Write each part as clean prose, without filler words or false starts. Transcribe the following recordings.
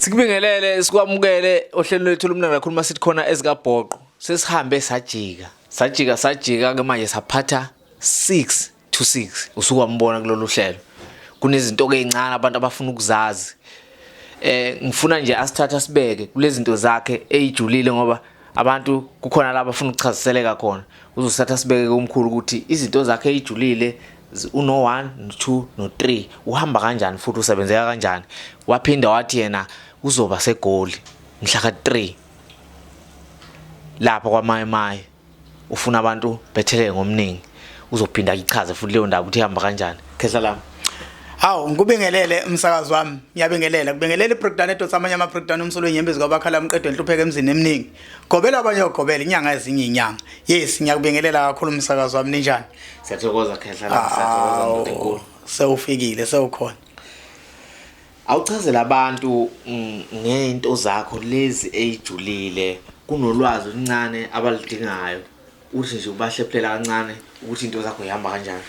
Sikubingelele, sikwamukele ohlelweni lwethu lomnandi kakhulu masithi khona ezikabhoqo. Sesihambe sajika. Sajika sajika ke manje saphatha 6 to 6. Usukwambona kulolu hlelo. Kunezinto ke ezincane abantu abafuna ukuzazi. Ngifuna nje asithatha sibeke kulezinto zakhe ezijulile ngoba abantu kukhona laba abafuna ukuchaziseleka khona. Uzosithatha sibeke kumkhulu ukuthi izinto zakhe ezijulile uno 1 no 2 no 3 uhamba kanjani futhi usebenzeka kanjani. Waphinda wathi yena uzoba seGoli mhla ka 3 lapha kwaMaye. Ufuna abantu betheleke ngomningi. Uzophinda ichaze futhi leyo ndaba ukuthi ihamba kanjani. Khehla lami. Hawu, ngikubingelele umsakazi wami, ngiyabingelela. Kubingelela ibreakdown edonsa amanye ama breakdown, umsolo wenyembezi kwabakhala, umqedo enhlupheko emzini eminingi. Gobela abanye ogobela inyanga ezinye inyanga. Yes, ngiyakubingelela kakhulu umsakazi wami, ninjani? Siyathokoza khehla lami, siyathokoza ndoda enkulu. Sewufikile, sewukhona. Awuchazele abantu ngento zakho lezi eyijulile, kunolwazi oluncane abaludingayo. Uthi nje ubahlephulela kancane ukuthi into zakho ihamba kanjani.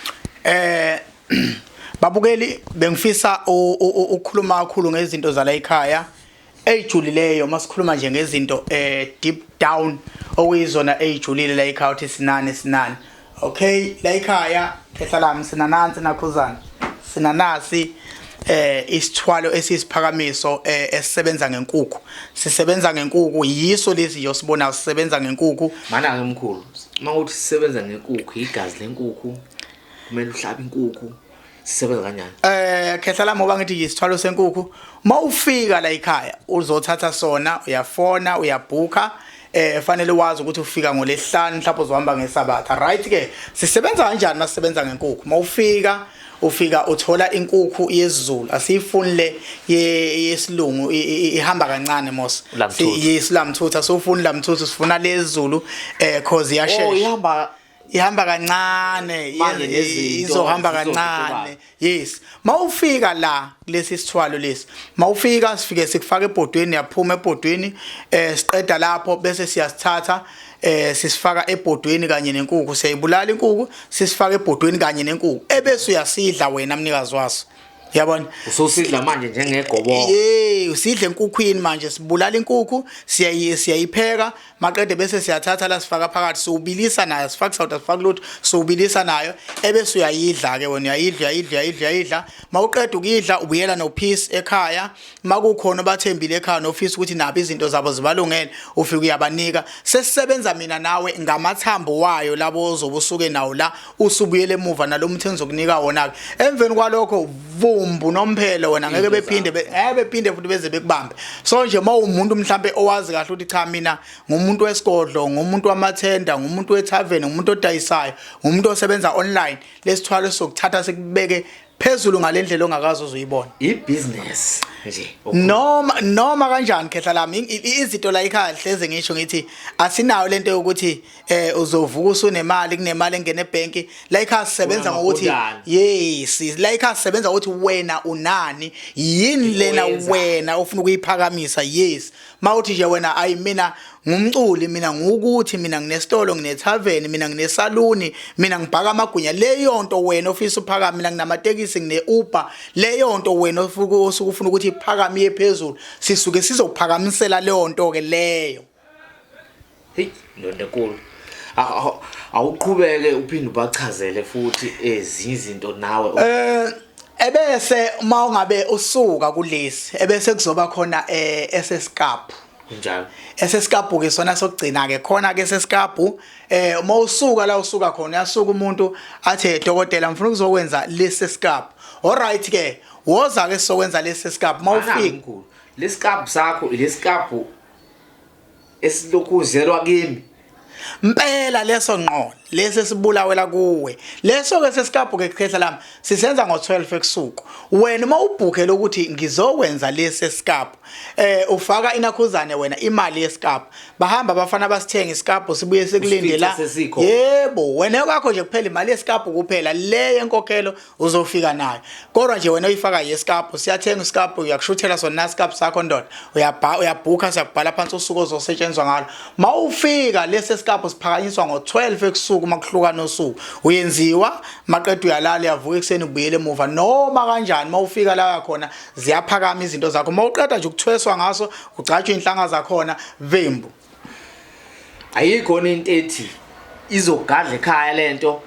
Babukeli, bengifisa ukukhuluma kakhulu ngezinto zala ekhaya ezijulileyo. Masikhuluma nje ngezinto deep down okuyizona ezijulile la ekhaya, uthi sinani sinani. Okay, la ekhaya khehla lami sinanansi nakhuzana, sinanasi isithwalo esisiphakamiso esisebenza ngenkukhu. Sisebenza ngenkukhu, yiso lesi nje osibona sisebenza ngenkukhu. Mana ke mkhulu, mawuthi sisebenza ngenkukhu, igazi lenkukhu, kumele uhlabe inkukhu, sisebenza kanjani? Khehla lami, ngoba ngithi isithwalo senkukhu, mawufika la ekhaya uzothatha sona, uyafona, uyabhuka, fanele wazi ukuthi ufika ngolesihlanu, mhlawumbe uzohamba ngesabatha. Right ke, sisebenza kanjani masisebenza ngenkukhu? Mawufika, ufika uthola inkukhu yesiZulu, asiyifuni le yesilungu, ihamba kancane mos. Yesilamthutha, sofuna lamthutha, sifuna lezulu cause iyashesha. Oh, ihamba ihamba kancane, izohamba kancane. Yes, mawufika la kulesi sithwalo lesi, mawufika sifike sikufaka ebhodweni, yaphuma ebhodweni, siqeda lapho bese siyasithatha, sisifaka ebhodweni kanye nenkukhu, siyayibulala inkukhu, sisifaka ebhodweni kanye nenkukhu, ebese uyasidla wena mnikazi waso, yabona. Ususidla manje njengegobongo. Yey, usidla enkukhwini manje. Sibulala inkukhu, siyayipheka, maqede bese siyathatha la sifaka phakathi, siwubilisa nayo, sifaka sawuda, sifaka lutho, siwubilisa nayo, ebese uyayidla ke wena, uyayidla, uyayidla, uyayidla, uyayidla. Mawuqeda ukuyidla ubuyela no peace ekhaya. Makukhona obathembile ekhaya nofisa ukuthi nabo izinto zabo zibalungele, ufike uyabanika. Sesisebenza mina nawe ngamathambo wayo labo ozobe usuke nawo la, usubuyele emuva nalomuthi engizokunika wona ke. Emveni kwalokho vumbu nomphelo, wena ngeke bephinde ngeke bephinde futhi beze bekubambe. So nje mawumuntu mhlambe owazi kahle ukuthi cha, mina ngumuntu wesigodlo, ngumuntu wamathenda, ngumuntu wethaveni, ngumuntu odayisayo, ngumuntu osebenza online, lesithwalo sokuthatha sikubeke phezulu ngalendlela ongakaze uzuyibona. Ibusiness nje. Noma kanjani khehla lami, izinto la ekhaya hleze ngisho ngithi asinayo lento yokuthi uzovuka usunemali, kunemali engena ebank. La ekhaya sisebenza ngokuthi, yes, la ekhaya sisebenza ngokuthi wena unani, yini lena wena ofuna ukuyiphakamisa. Yes, mawuthi nje wena ayi, mina ngumculi, mina ngukuthi, mina nginesitolo, nginethaveni, mina nginesaluni, mina ngibhaka amagwinya, leyo nto wena ofisa uphakame, mina nginamatekisi, ngine-Uber, leyo nto wena osuke ufuna ukuthi iphakame iye phezulu, sisuke sizokuphakamisela leyo nto ke leyo. Hey, ndoda enkulu, awuqhubeke uphinde ubachazele futhi ezinye izinto nawe. Ebese uma ungabe usuka kulesi, ebese kuzoba khona esesikapu. Kunjalo. Esesikapu ke sona sokugcina ke khona ke sesikapu. Uma usuka la usuka khona, uyasuka umuntu athi, "Dokotela, ngifuna ukuzokwenza lesi sikapu." Alright ke, woza ke sizokwenza lesi sikapu mawufika. Mkhulu, lesikapu sakho, ilesikapu esilokhuzelwa kimi? Mpela leso ngqo, lesi esibulawela kuwe leso ke sesikapu ke khehla lami, sisenza ngo12 ebusuku. Wena uma ubhukhele ukuthi ngizokwenza lesi esikapu, ufaka inakhuzane wena imali yesikapu, bahamba abafana basithenga isikapu, sibuye sikulinde la. Yebo, wena kwakho nje kuphela imali yesikapu kuphela, le yenkokhelo uzofika nayo, kodwa nje wena uyifaka yesikapu, siyathenga isikapu, uyakushuthela sona nasikapu sakho ndoda, uyabha, uyabhukha, siyakubhala phansi usuku ozosetshenziswa ngalo. Mawufika, lesi sikapu siphakanyiswa ngo12 ebusuku. ebusuku makuhlukana usuku uyenziwa maqeda uyalala uyavuka ekuseni ubuyele emuva noma kanjani mawufika la khona ziyaphakama izinto zakho mawuqeda nje ukuthweswa ngaso ugcatshwa inhlanga zakhona vembu. Ayikho into ethi izogadla ekhaya lento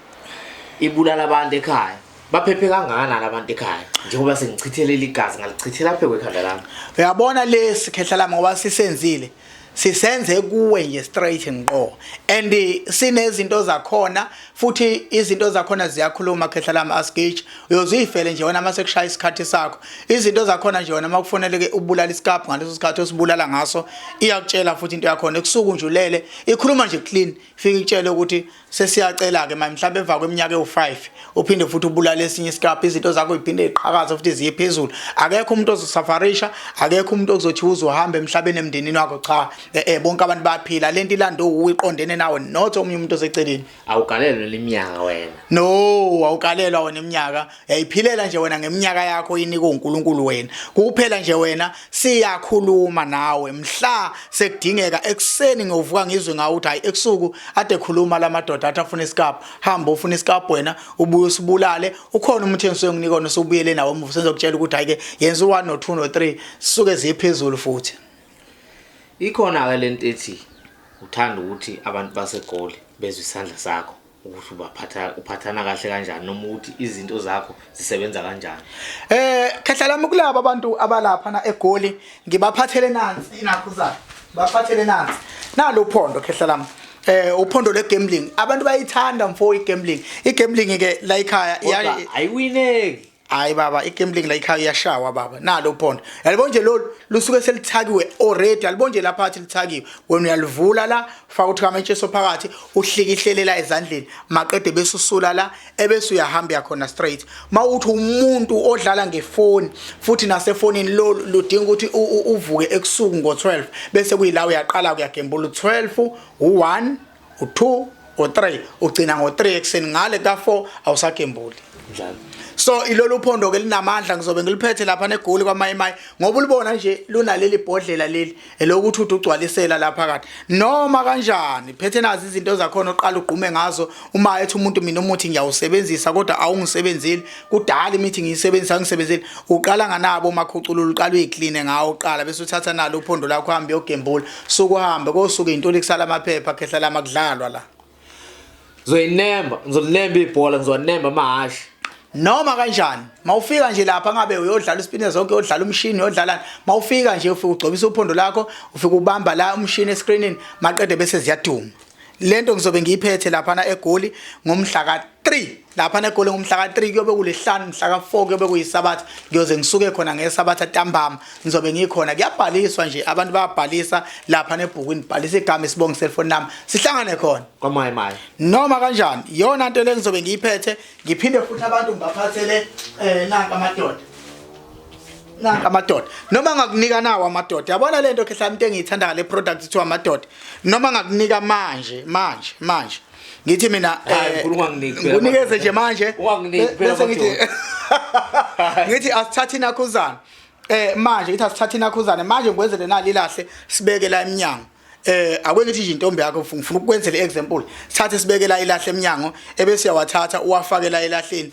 ibulala abantu ekhaya. Baphephe kangakanani abantu ekhaya njengoba sengichithelela igazi ngalichithela phe kwekhanda lami. Uyabona lesi khehla lami ngoba sisenzile sisenze kuwe nje straight ngqo and sinezinto zakhona futhi izinto zakhona ziyakhuluma khehla lami asigage uyozuyifele nje wena mase kushaya isikhathi sakho izinto zakhona nje wena makufoneleke ubulala isikaphu ngaleso sikhathi osibulala ngaso iyakutshela futhi into yakhona ekusuku nje ulele ikhuluma nje clean fike ikutshele ukuthi sesiyacela ke manje mhlawumbe emva kweminyaka ewu5 uphinde futhi ubulale esinye isikaphu izinto zakho ziphinde ziqhakaze futhi ziye phezulu akekho umuntu ozosafarisha akekho umuntu ozothi uzohamba emhlabeni emndenini wakho cha eh, eh bonke abantu bayaphila lento ilando uyiqondene nawe not omunye umuntu oseceleni. Awugalelwa leminyaka wena. No, awukalelwa wena iminyaka. Uyayiphilela nje wena ngeminyaka yakho inikwe uNkulunkulu wena. Kuphela nje wena siyakhuluma nawe mhla sekudingeka ekuseni ngiyovuka ngizwe ngawe ukuthi hayi ebusuku ade khuluma lamadoda athi afuna isikaphu. Hamba ufuna isikaphu wena ubuye usibulale. Ukhona umuthi engisuke nginika wona usubuyele nawe emuva senzokutshela ukuthi hayi ke yenza u1 no 2 no 3 sisuke ziphezulu futhi. Ikhona ke lento ethi uthanda ukuthi abantu baseGoli bezwe isandla sakho ukuthi ubaphatha uphathana kahle kanjani noma ukuthi izinto zakho zisebenza kanjani. Khehla lami kulabo abantu abalapha na eGoli ngibaphathele nansi inakhuzana. Baphathele nansi. Nalo uphondo khehla lami. Uphondo le gambling abantu bayithanda mfo igambling. Igambling ke la ekhaya ayiwineki. Hayi baba igambling la ekhaya iyashawa baba nalo uphondo yalibona nje lolu lusuke selithakiwe already yalibona nje lapha athi lithakiwe wena uyalivula la faka uthi kametsheso phakathi uhlikihlele la ezandleni maqede bese usula la ebese uyahamba yakhona straight mawuthi umuntu odlala ngefoni futhi nasefonini lolu ludinga ukuthi uvuke ebusuku ngo12 bese kuyila uyaqala kuyagembula u12 u1 u2 u3 ugcina ngo3 ekuseni ngale ka4 awusagembuli njalo. So ilolu phondo ke linamandla ngizobe ngiliphethe lapha negoli kwaMayimayi ngoba ulibona nje lunaleli bhodlela leli elokuthi uthi ugcwalisela lapha kade noma kanjani phethe nazi izinto zakhona oqala ugqume ngazo uma ethi umuntu mina umuthi ngiyawusebenzisa kodwa awungisebenzeli kudala imithi ngiyisebenzisa ngisebenzeli uqala nganabo umakhuculula uqala uyiclean ngawo uqala bese uthatha nalo uphondo lakho uhambe uyogembula sukuhambe kosuke intuli kusala amaphepha khehla lama kudlalwa la. Ngizoyinemba, ngizolinemba ibhola, ngizowanemba amahhashi. Noma kanjani mawufika nje lapha ngabe uyodlala isipine zonke uyodlala umshini uyodlalani mawufika nje ufika ugcobisa uphondo lakho ufika ubamba la umshini escreenini maqede bese ziyaduma lento ngizobe ngiyiphethe lapha na eGoli ngomhla ka3 lapha neGoli ngomhla ka3 kuyobe kulesihlanu mhla ka4 kuyobe kuyisabatha ngiyoze ngisuke khona ngesabatha ntambama ngizobe ngikhona kuyabhaliswa nje abantu bayabhalisa lapha nebhukwini bhalisa igama isibongo cellphone number sihlangane khona kwamaye maye noma kanjani iyona nto le ngizobe ngiyiphethe ngiphinde futhi abantu ngibaphathele nanka amadoda nanka amadoda noma ngakunika nawo amadoda yabona lento khehla into engiyithanda ngale product ithiwa amadoda noma ngakunika manje manje manje ngithi mina Hayi, mkhulu, unganginiki phela ngikunikeze amadoda. nje manje Unganginiki phela bese ngithi amadoda. ngithi asithathe inakhuzana manje ngithi asithathe inakhuzana manje ngikwenzele nali lahle sibeke la eminyango ake ngithi nje intombi yakho ngifuna ukukwenzela example sithathe sibeke la ilahle eminyango ebese uyawathatha uwafake la elahleni.